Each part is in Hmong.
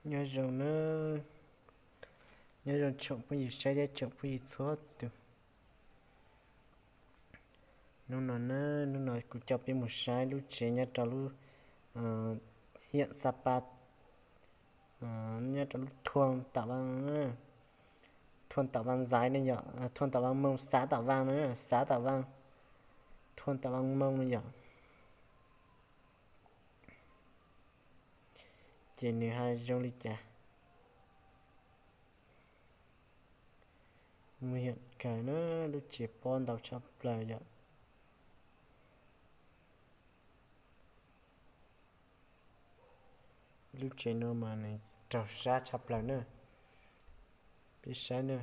Nyob zoo na, nyob zoo tsoom phooj ywg saib thiab tsoom phooj ywg txhua tus. Hnub no na, hnub no kuv coj peb mus saib lub tsev nyob rau lub hiam Xab Pab, nyob rau lub thuam Tam Vaj, thuam Tam Vaj Zais ne yom, thuam Tam Vaj Moo, xav Tam Vaj na, xav Tam Vaj, thuam Tam Vaj Moo ne yom. Ces nws hais zoo li cas? Muaj hiam kawg na, lub tsev pob ntau tshaj plaws yom. Lub tsev no mas nws raug sab tshaj plaws na. Peb saib na,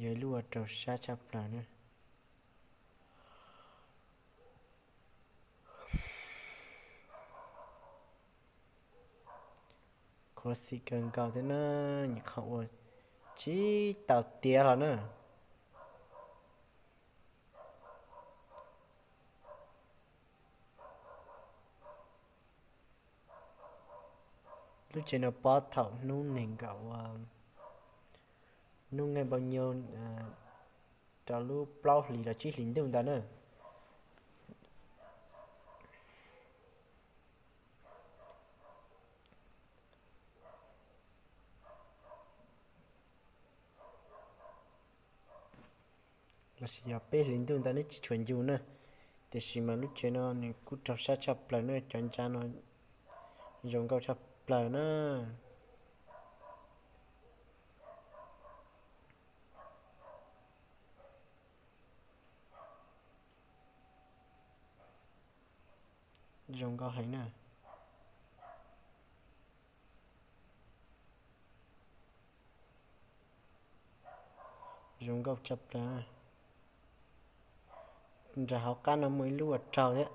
yog ib lub uas raug sab tshaj plaws na. Khuv xim kawg nkaus thiab na, nyuam qhuav ua tsis tau tiav los na. Lub tsev no pob thaum hnub nees nkaum, hnub nkaum npaum nyob rau lub plaub hlis los tsib hlis ntuj ntawd na. Los sis yog peb hlis ntuj ntawd nws tsis tshua ncu na. Tiam sis mas lub tsev no nws kuj raug sab tshaj plaws na, cov ntsa no zoo nkauj tshaj plaws na. Zoo nkauj heev na. Zoo nkauj tshaj plaws. Nram hauv qab no muaj ib lub uas raug thiab.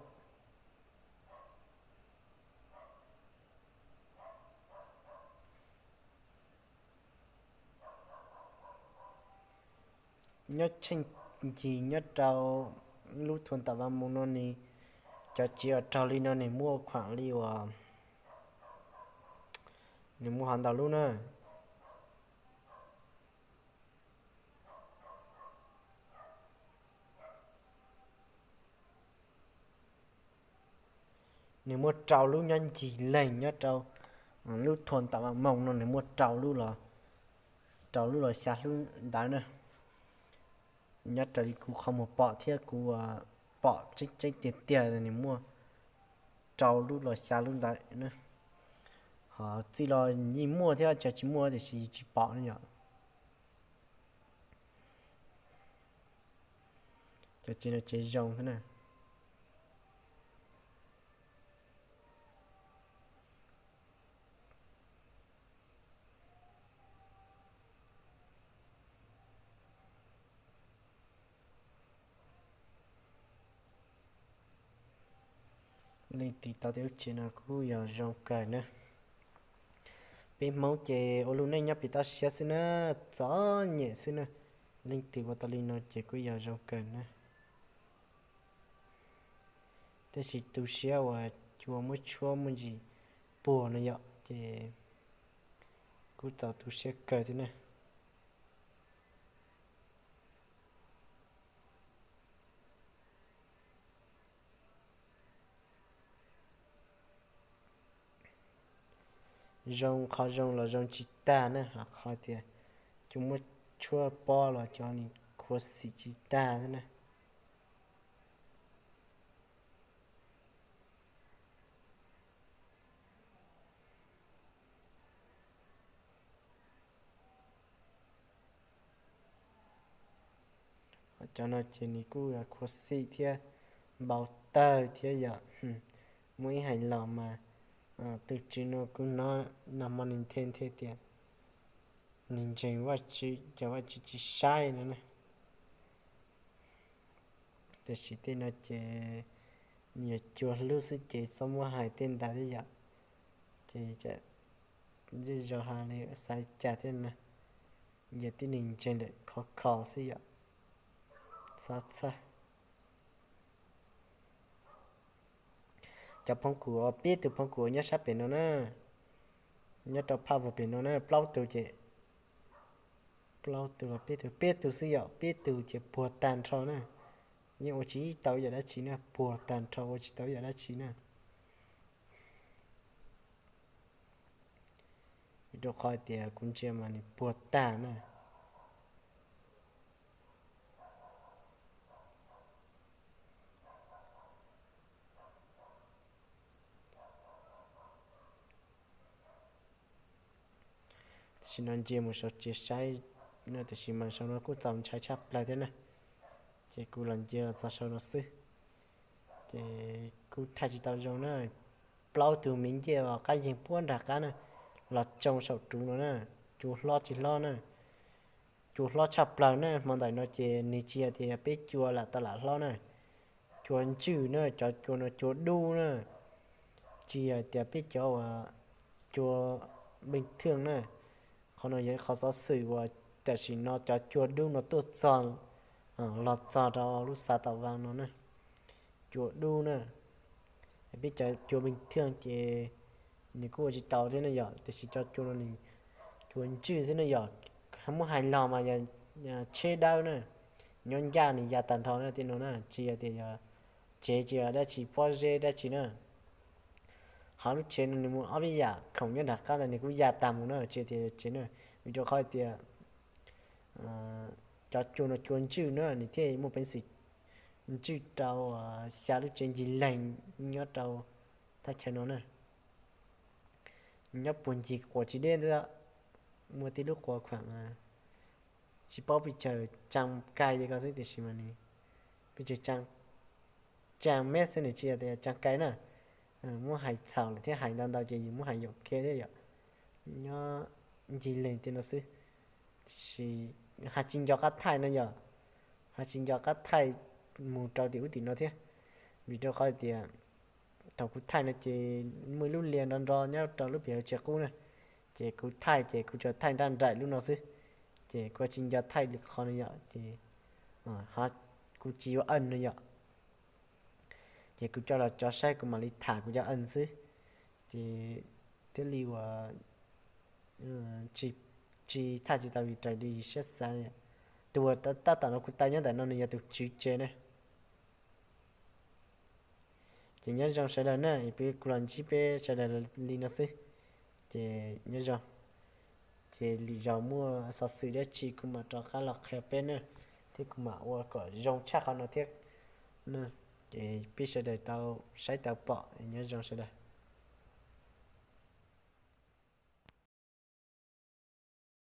Nyob tsheej ncig nyob rau lub thuam Tam Vaj Moo no nws, cov tsev uas raug li no nws muaj khuam li uas, nws muaj hov ntau lub na. Nws muaj rau lub nyob ncig leeg nyob rau lub thuam Tam Vaj Moo no nws muaj rau lub los, rau lub los xya lub ntawd na. Nyob raws li kuv qhov muag pom thiab kuv pom tseeb tseeb tiag tiag nws muaj rau lub los xya lub ntawd na. Ho txij los yeej muaj thiab, tsis muaj tiam sis tsis pom ne yom. Cov tsev no tsev zoo xwb na. Leej twg tau tej lub tsev no kuj yog zoo kawg na. Peb Hmoob ces ua lub neej nyob pem toj siab xwb na, txom nyem xwb na. Leej twg ua tau li no ces kuj yog zoo kawg na. Tab sis tu siab uas cua muab tshuab muaj ntsis puag no yom, ces kuj txaus tu siab kawg thiab na. Zoo qhov zoo los zoo tsis tag na, ho qhov tias cua muab tshuab pob los cov ni khuv xim tsis tag thiab na. Cov no ces nws kuj khuv xim thiab npau taws thiab yom. Muaj ib hais los mas tus tswv no kuj hnov nag hmo nws nthe nthe tias nws ntseeg Vajtswv ces Vajtswv tsis saib no na. Tiam sis tej no ces nws yog cua hlub xwb ces txhob muab hais tej ntawd thiab yom. Ces zej zog hais li xav li cas thiab na, yog tib neeg ntseeg ntawm khov kho xwb yom. Txhob txhawj. Cov phooj ywg uas peb tug phooj ywg nyob sab pem no na, nyob rau phaj vog pem no na, plaub tug ces, plaub tug los peb tug, peb tug xwb yom, peb tug ces puag tag nrho na. Yeej ua tsis tau yam dab tsi na, puag tag nrho ua tsis tau yam dab tsi na. Vim rau qhov tias kuv ntsia mas nws puag tag na. Tam sim no ntsia mus saum tsev saib no, tam sim mas saum no kuj txaus ntshai tshaj plaws thiab na. Ces kuv los ntsia los txog saum no xwb, ces kuj thaij tsis tau zoo na. Plaub tug me ncej uas qab yeeg puag nram qab na, los tsoo saum ruv no na, cua hlob tsis hlob na. Cua hlob tshaj plaws na, hmo ntawm no ces nws tsis yog tias peb cua lam tau lam hlob na. Cua ntswj na, cov cua no cua dub na, tsis yog tias peb cov uas cua bình thường na. Qhov no yog ib qhov xov xwm uas tam sim no cov cua dub no tuaj txog, los txog rau lub xav tau va no na. Cua dub na, peb cov cua bình thường ces nws kuj ua tsis tau thiab na yom, tiam sis cov cua no nws cua ntswj xwb na yom. Muab hais los mas yog tsheb dawb na, nyob ncaj nws ya tag nrho na, tej no na, tsis yog tias yog tsev, tsis yog dab tsi pob zeb dab tsi na. Ho lub tsev no nws muaj ob peb yam khoom nyob nram qab ntawd nws kuj ya tag mus na, tsis yog tias yog tsev na. Vim rau qhov tias cov cua no cua ntswj na, nws thiaj muaj peev xwm ntswj rau xya lub tsev ncig leeg nyob rau thaj chaw no na. Nyob puag ncig quas tsis deb ntawd, muaj tib lub quas khuam tsis paub pes tsawg tsam kais li ko xwb, tiam sis mas nws pes tsawg tsam mev xwb, nws tsis yog tias tsam kais na. Muab hais txhaum lawm thiab, hais ntau ntau ces yus muab hais yuam kev thiab yom. Nyob ncig leeg tej no xwb, tiam sis haj tsis nco qab thaij no yom, haj tsis nco qab thaij mus rau tim ub tim no thiab. Vim rau qhov tias thaum kuv thaij no ces muaj ib lub liaj nrov nrov nyob rau lub pem hauv tsev qub na, ces kuv thaij ces kuv tsuas thaij nraj nraim lub no xwb, ces kuv tsis nco thaij lwm qhov no yom, ces kuv tsis yuav ees no yom. Ces kuv coj los tso saib kuv mam li tham kuv cov ees xwb. Ces thiaj li uas tsis, tsis thaij tsis tau vim raws li siab xav. Tus uas tab tom no kuv tau nyob ntawm no nws yog tus tswv tsev na. Ces nyob zoo sawv daws na, kuv los ntsib peb sawv daws li no xwb. Ces nyob zoo, ces lwm zaus muaj xov xwm dab tsi kuv mam rov qab los qhia peb na, thiab kuv mam ua kom zoo tshaj qhov no thiab. Ces peb sawv daws tau saib tau pom, nyob zoo sawv daws.